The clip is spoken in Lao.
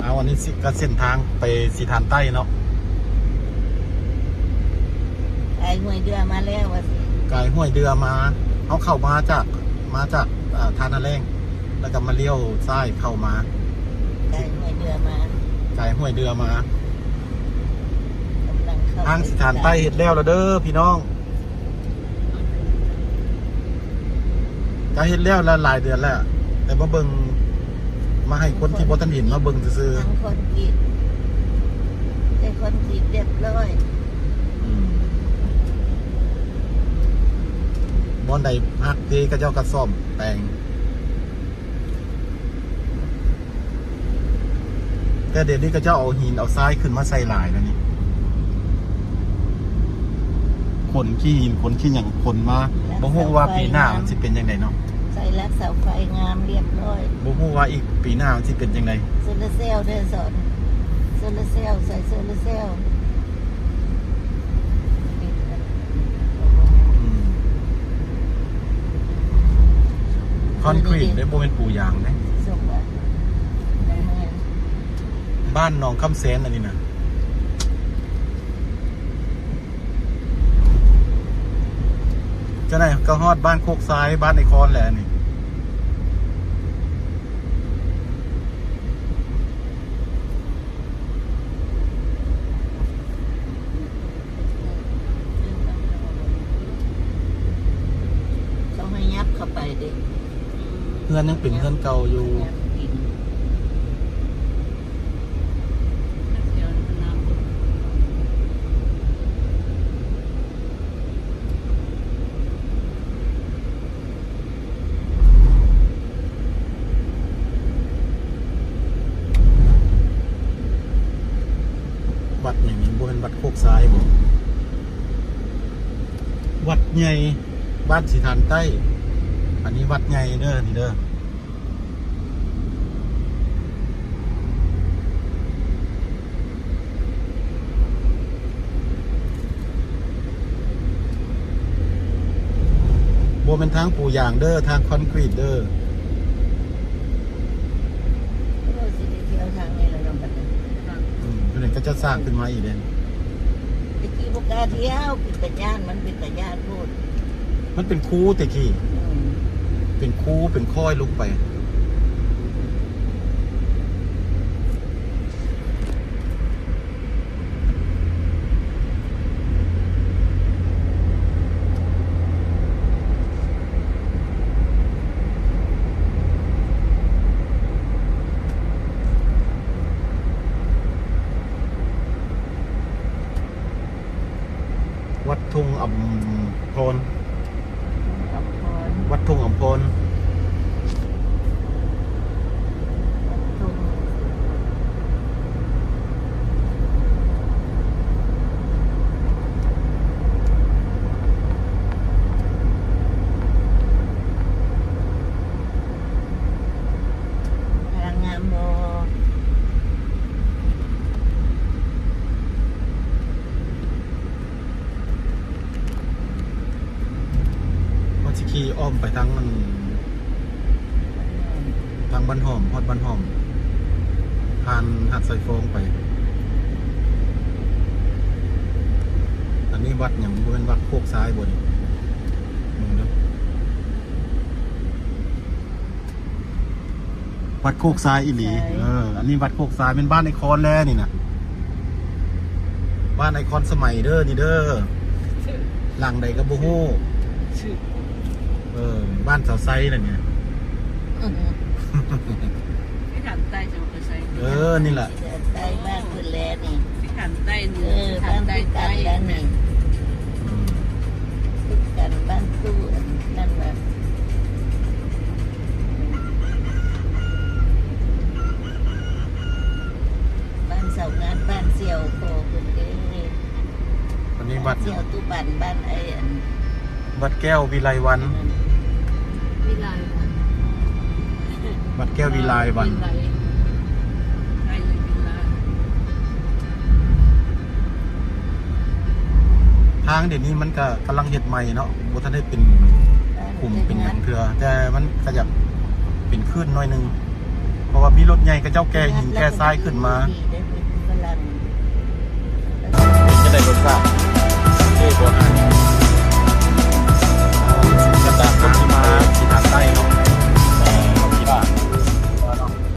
ເອົາ ອັນນີ້ຊິ ກໍເສັ້ນທາງໄປສີຖານໃຕ້ເນາະ. ກາຍຫ້ວຍເດືອມາແລ້ວວ່າຊີ້. ກາຍຫ້ວຍເດືອມາ ເຮົາເຂົ້າມາຈາກ ມາຈາກ ເອີ ທ່ານາແລ້ງ ແລ້ວກໍມາລ້ຽວຊ້າຍເຂົ້າມາ. ກາຍຫ້ວຍເດືອມາ ກາຍຫ້ວຍເດືອມາ. ກຳລັງເຂົ້າ ທາງສີຖານໃຕ້ເຮັດແລ້ວລະເດີພີ່ນ້ອງ. ກະເຮັດແລ້ວລະຫຼາຍເດືອນແລ້ວ ແຕ່ມາເບິ່ງ ມາໃຫ້ຄົນທີ່ບໍ່ທັນເຫັນມາເບິ່ງຊື່ໆ. ທາງຄອນກຣີດ ໄດ້ຄອນກຣີດຮຽບຮ້ອຍ. ອືມ ບ່ອນໃດຫັກເດ ເຂົາເຈົ້າກະສ້ອມແປງ. ແຕ່ດຽວນີ້ເຂົາເຈົ້າເອົາຫີນເອົາຊາຍຂຶ້ນມາໃສ່ຫຼາຍແລ້ວນີ້. ຂົນຂີ້ຫີນ ຂົນຂີ້ຫຍັງ ຂົນມາ. ບໍ່ຮູ້ວ່າປີໜ້າມັນຊິເປັນຈັ່ງໃດເນາະ. ໃສ່ຫຼັກເສົາໄຟງາມຮຽບຮ້ອຍ. ບໍ່ຮູ້ວ່າອີກປີໜ້າມັນຊິເປັນຈັ່ງໃດ. ໂຊລາເຊວເດີສອນ ໂຊລາເຊວ ໃສ່ໂຊລາເຊວ. ອືມ ຄອນກຣີດເດ້ ບໍ່ແມ່ນປູຢາງເດ້. ບ້ານໜອງຄຳແສນອັນນີ້ນະ. ຈັ່ງໃດກໍຮອດບ້ານໂຄກຊາຍ ບ້ານໄອ້ຄອນແຫຼະອັນນີ້. ເຂົາໃຫ້ຫຍັບເຂົ້າໄປເດ້. ເຮືອນຍັງເປັນເຮືອນເກົ່າຢູ່. ວັດຫຍັງນີ້ ບໍ່ແມ່ນວັດໂຄກຊາຍບໍ? ວັດໃຫຍ່ບ້ານສີຖານໃຕ້. ອັນນີ້ວັດໃຫຍ່ເດີ ນີ້ເດີ. ບໍ່ແມ່ນທາງປູຢາງເດີ ທາງຄອນກຣີດເດີ. ໂອ້ ຊິໄດ້ທ່ຽວທາງນີ້ແລ້ວເນາະບັດນີ້. ອືມ ເພິ່ນກໍຈະສ້າງຂຶ້ນມາອີກເດ້. ແຕ່ກີ້ບໍ່ກ້າທ່ຽວ ເປັນຕາຢ້ານ ມັນເປັນຕາຢ້ານໂພດ. ມັນເປັນຄູແຕ່ກີ້. ອືມ ເປັນຄູ ເປັນຄ້ອຍລົງໄປ. ວັດທົ່ງອຳພອນ. ອຳພອນ ວັດທົ່ງອຳພອນ. ວັດທົ່ງ ທາງງາມບໍ່? ເຮົາຊິຂີ່ອ້ອມໄປທາງນັ້ນ ທາງບ້ານຫອມ ຮອດບ້ານຫອມ ຜ່ານຫາດຊາຍຟອງໄປ. ອັນນີ້ວັດຫຍັງ? ບໍ່ແມ່ນວັດໂຄກຊາຍບໍ່ນີ້? ເບິ່ງເດີ. ວັດໂຄກຊາຍອີ່ຫຼີ. ເອີ ອັນນີ້ວັດໂຄກຊາຍ ແມ່ນບ້ານໄອ້ຄອນແລ້ວນີ້ນະ. ບ້ານໄອ້ຄອນສະໄໝເດີ ນີ້ເດີ. ຫຼັງໃດກໍບໍ່ຮູ້. ເອີ ບ້ານສາວໄຊແຫຼະນີ້. ອືມ ໄປຖາມໄຕ້ຈະໄປໃສ. ເອີ ນີ້ແຫຼະ. ໄປບ້ານເພິ່ນແລ້ວນີ້. ໄປຖາມໄຕ້ນີ້. ເອີ ບ້ານຕິດກັນແລ້ວນີ້. ອືມ ຕິດກັນ ບ້ານຕູ້ອັນນັ້ນວ່າ ບ້ານເສົາງາມ ບ້ານສ່ຽວພໍ່ເພິ່ນເດ້. ອັນນີ້ວັດ ສ່ຽວຕຸບັນ ບ້ານໄອ້ອັນ ວັດແກ້ວວິໄລວັນ. ວິໄລວັນ ວັດແກ້ວວິໄລວັນ. ທາງດຽວນີ້ມັນກະກຳລັງເຮັດໃໝ່ເນາະ ບໍ່ທັນໄດ້ເປັນຂຸມເປັນຫຍັງເທື່ອ ແຕ່ມັນກະຢາກເປັນຄື້ນໜ້ອຍໜຶ່ງ ເພາະວ່າມີ ລົດໃຫຍ່ເຂົາເຈົ້າແກ່ຫີນແກ່ຊາຍຂຶ້ນມາ.